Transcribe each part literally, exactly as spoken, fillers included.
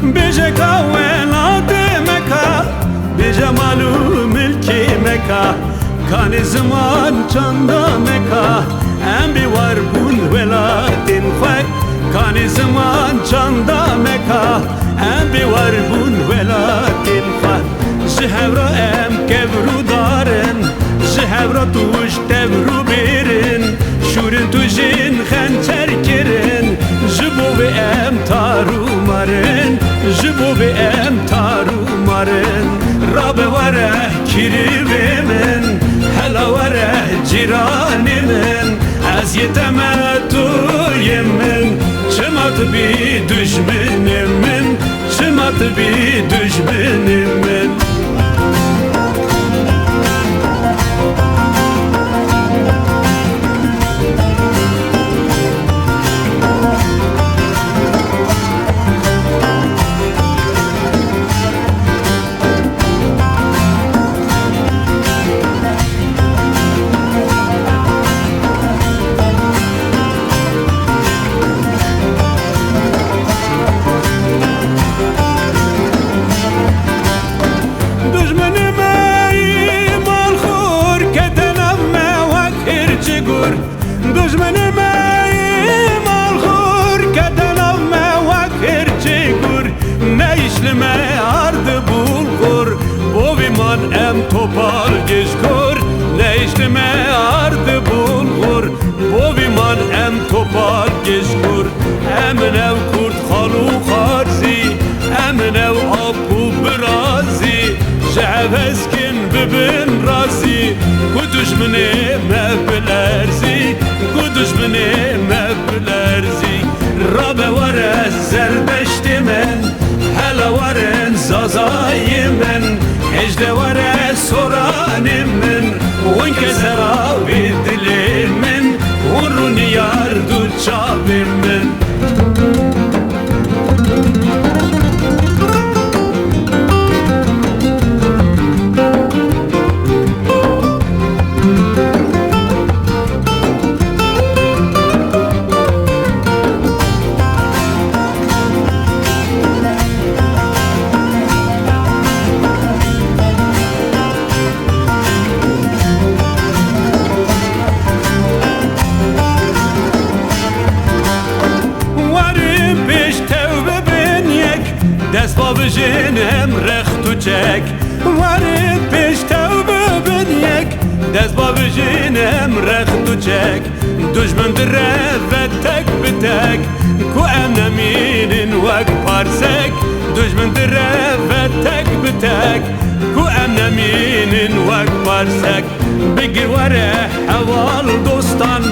Bêje ka welatê me ka, bêje mal û milkê me ka, kanê ziman çanda me ka, em bê war bûn welatên xwe. Kanê ziman çanda me ka, em bê war bûn welatên xwe. Ji hev re em kevr û dar in, ji hev re tûj tevr û bêr in, şûr in tûjên xençer kirin, ji bo vê em tar û mar in, ji bo vê em tar û mar in. Rabe were kirîvê min, hela were cîranê min, ez yê te me tu yê min, çima tu bî dujminê min, çima tu bî dujminê min. Dujminê me yî malxor, kete nav me wek hirçê gur. Dujminê me yî malxor, kete nav me wek hirçê gur. Neyişli me ardi bulgur, bo vî man em topal gişkor. Neyişli me ardi bulgur, bo vî man em topal gişkor. Em in ev kurt xal û xarzî, em in ev ap û birazî, ji hev hez kin bibin razî, ku dujminê me bilerzî, ku dujminê me bilerzî. Rabe were zerdeştê min, hela werin zazayê min, hêjde were soranê min, hûn ke zera vê dilê min, hûn rûniyar du çavê min. Werin pêş tew bibin yek, dest bavijin em rext û çek. Werin pêş tew bibin yek, dest bavijin em rext û çek. Dujmin direve tek bi tek, ku em nemînin wek parsek. Dujmin direve tek bi tek, ku em nemînin wek parsek. Bigir were heval dostan,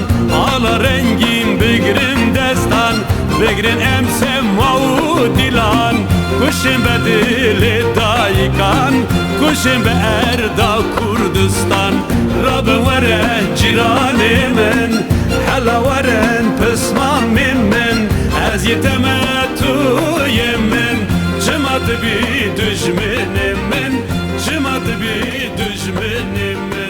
ala rengîn bigrin destan, bigrin em sema û dîlan, ku şên be dilê dayikan, ku şên be erda Kurdistan. Rabe were cîranê min, hela werin pismamê min, ez yê te me tu yê min, çima tu bî dujminê min, çima tu bî dujminê min.